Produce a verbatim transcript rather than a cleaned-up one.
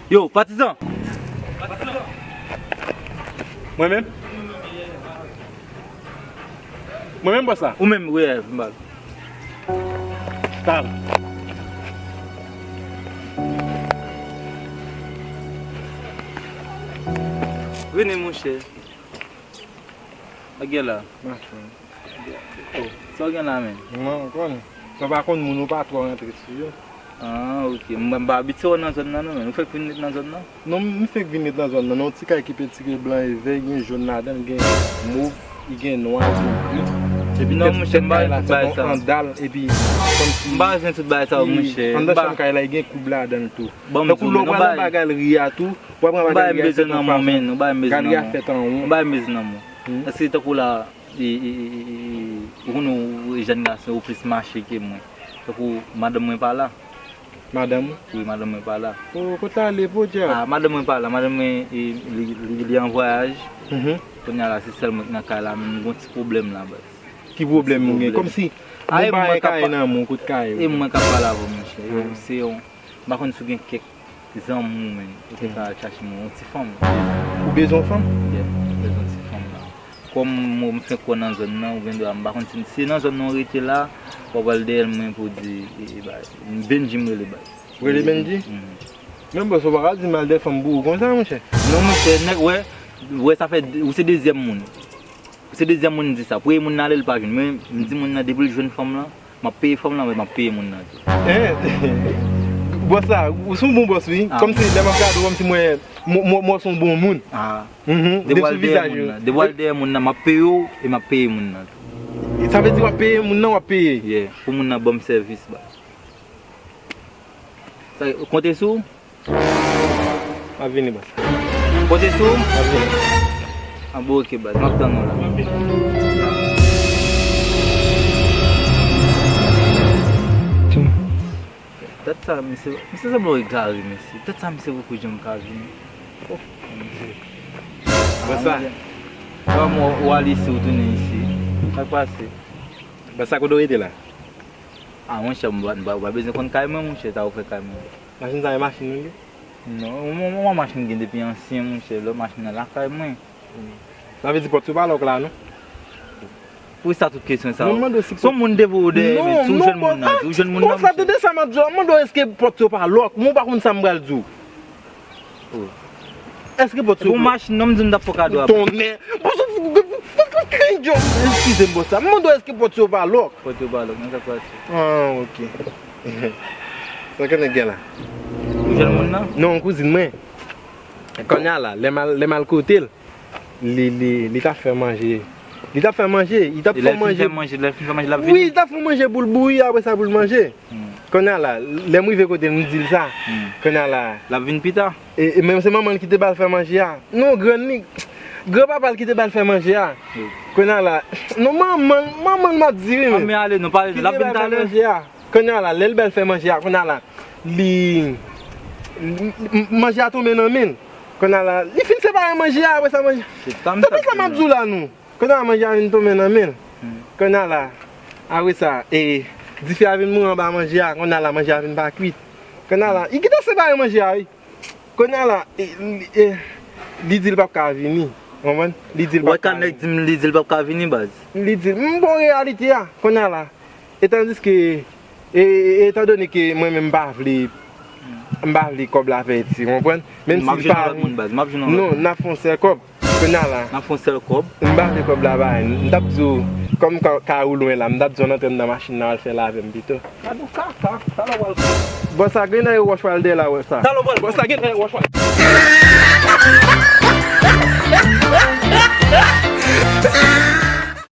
Yo, patizan! Mwen menm? Mwen menm, bòs la? Ou menm, wi, m ba l. Tal. Vini, monchè. Sa gen la? Machin. Oh, sa w gen la menm? Non, ou konn. Sa w pa konn moun, ou pa twò rantre sou yo. Ah, ok. M, m pa abitye wè w nan zòn nan, non, men. Ou fèk vin ret nan zòn nan? Non, m fèk vin ret nan zòn nan. Nan yon ti kay ki petire blan e vè, gen jòn ladan l, gen mov, li gen nwa, gen gri. Epi non, tèt, monchè, tèt m pa kay la fèt an, an dal, epi kòmsi m pa renmen tout bagay sa yo, monchè. Anndan chanm kay la, li gen koub ladan l tou. Tankou lè w pral anba galri a tou, w ap pran galri a fèt an fas, galri a fèt an won. M pa renmen bezwen nan moun. Èske tankou la, e, e, e, e, e, ou konnen w jèn gason, ou plis mache ke mwen. Tankou madanm mwen pa la. Madanm ou? Wi, madanm mwen pa la. O, kot l ale, podyab? Ah, madanm mwen pa la. Madanm mwen, e, li, li, li an vwayaj. Kounye a la, se sèl mwen ki nan kay la, men m gon ti pwoblèm la, baz. Ki pwoblèm ou gen? Kòmsi, gon bagay kay nan men w, kot kay ou? E mwen k ap pale avè w, monchè. Se yon, m pa konn si w gen kèk zanmi w, menm, ou te ka al chache mwen, yon ti fanm. Ou bezwen yon fanm? Yeah, m bezwen yon ti fanm la. Kòm mwen, m fenk wè w nan zòn nan, ou gen dwa, m pa konn si se nan zòn nan w rete la, w ap al dèyè mwen pou di, e, e, bay, Benji m rele, bay. Ou rele Benji? Mhm. Men bòs, ou pa ka di m al dèyè fanm pou ou konsa, monchè. Non, monchè, nèg, wè, wè, sa fè, ou se dezyèm moun. Se dezyèm moun di sa. Premye moun nan ale, li pa vin. Mwen, m di moun nan, depi l jwenn fanm lan, m ap peye fanm lan, men m ap peye moun nan tou. Hein? Bòs la, ou se yon bon bòs, wi. Ah. Kòmsi, lè m ap gade w, kòmsi mwen, mwen, mwen, mwen se yon bon moun. Ah. Mhm. Depi w al dèyè moun nan, depi w al dèyè moun nan, m ap peye w e m ap peye moun nan tou. Sa vle di w ap peye moun nan, w ap peye? Yeah, pou moun nan ban m sèvis, baz. Sa, konte sou ou? M ap vini, baz. Konte sou ou? M ap vini. Ah, bon, ok, baz. M ap tann ou la. Tèt sa, misye, misye sanble yon egare, mesye. Tèt sa, misye poko janm ka vini. Oh, Bondye. Bòs la. Kòman w al isi, w tounen isi? Sa k pase? Bòs la, kote w rete la? Ah, monchè, m pa, m pa, m pa bezwen konn kay mwen, monchè, sa ou fè kay mwen. Machin sa e machin ou ye? Non, mwen, mwen, mwen machin gen depi ansyen, monchè, lòt machin nan lakay mwen. Sa vle di pòt yo pa lòk la, non? Poukisa tout kesyon sa yo? Se yon moun te voye w dèyè, men si w jwenn moun nan, si w jwenn moun nan, monchè. Bòs la, tande sa m ap di w la, m mande w èske pòt yo pa lòk, mwen ou pa konn sa m pral di w. Oh. Èske pòt yo pa lòk? Bon, machin nan, m di m t ap fè kado a. Tonnè! Bòs, eskize m, bòs la. M mande w èske pòt yo pa lòk. Pòt yo pa lòk, men sa k pase? Ah, ok. Sa k nèg gen la? Ou jwenn moun nan? Non, kouzin mwen. Kounye a la, lè m al, lè m al kote l, li, li, li t ap fè manje. Li t ap fè manje, li t ap fè manje. Lè l fin fè manje, lè l fin fè manje, l ap vini? Wi, li t ap fè manje pou l bouyi, apre sa pou l manje. Hmm. Kounye a la, lè m rive kote l, m di l sa. Hmm. Kounye a la. L ap vin pita? E, e menm se manman l ki te ba l fè manje a. Non, grann li, granpapa l ki te ba l fè manje a. Wi. Kounye a la, non, manman l, manman l m ap di, wi, men. Ah, men ale, non, pale, l ap vin talè. Ki te ba l fè manje a. Kounye a la, lè l ba l fè manje a, kounye a la, li, li, m-, manje a tonbe nan men l. Kounye a la, li fin separe manje a, apre sa manje. Tande sa m ap di w la, non. Kounye a manje a vin tonbe nan men l. Hmm. Kounye a la, apre sa, e, dife a vin mouri anba manje a, kounye a la, manje a vin pa kwit. Kounye a la, li gentan separe manje a, wi. Kounye a la, e, e, li di l p ap ka vini. Ou konprann? Li di l p ap ka vini. Ou wè kan nèg di m li di l p ap ka vini, baz? Li di, m bon reyalite a, kounye a la. Etandiske, e, e, etandone ke mwen menm m pa vle, m pa vle kòb la pèdi, ou konprann? Menm si m pa vle. Non, n ap fè yon sèl kòb. Kounye a la. N ap fè yon sèl kòb. M pa vle kòb la bay. M t ap di w, kòm ka, kay ou lwen la, m t ap di w antre anndan machin nan al fè l avè m pito. Gad yon kaka, talè w al. Bòs la gen nan yon wòch pral dèyè la, wè sa. Talè w al. Bòs la gen nan yon wòch pral.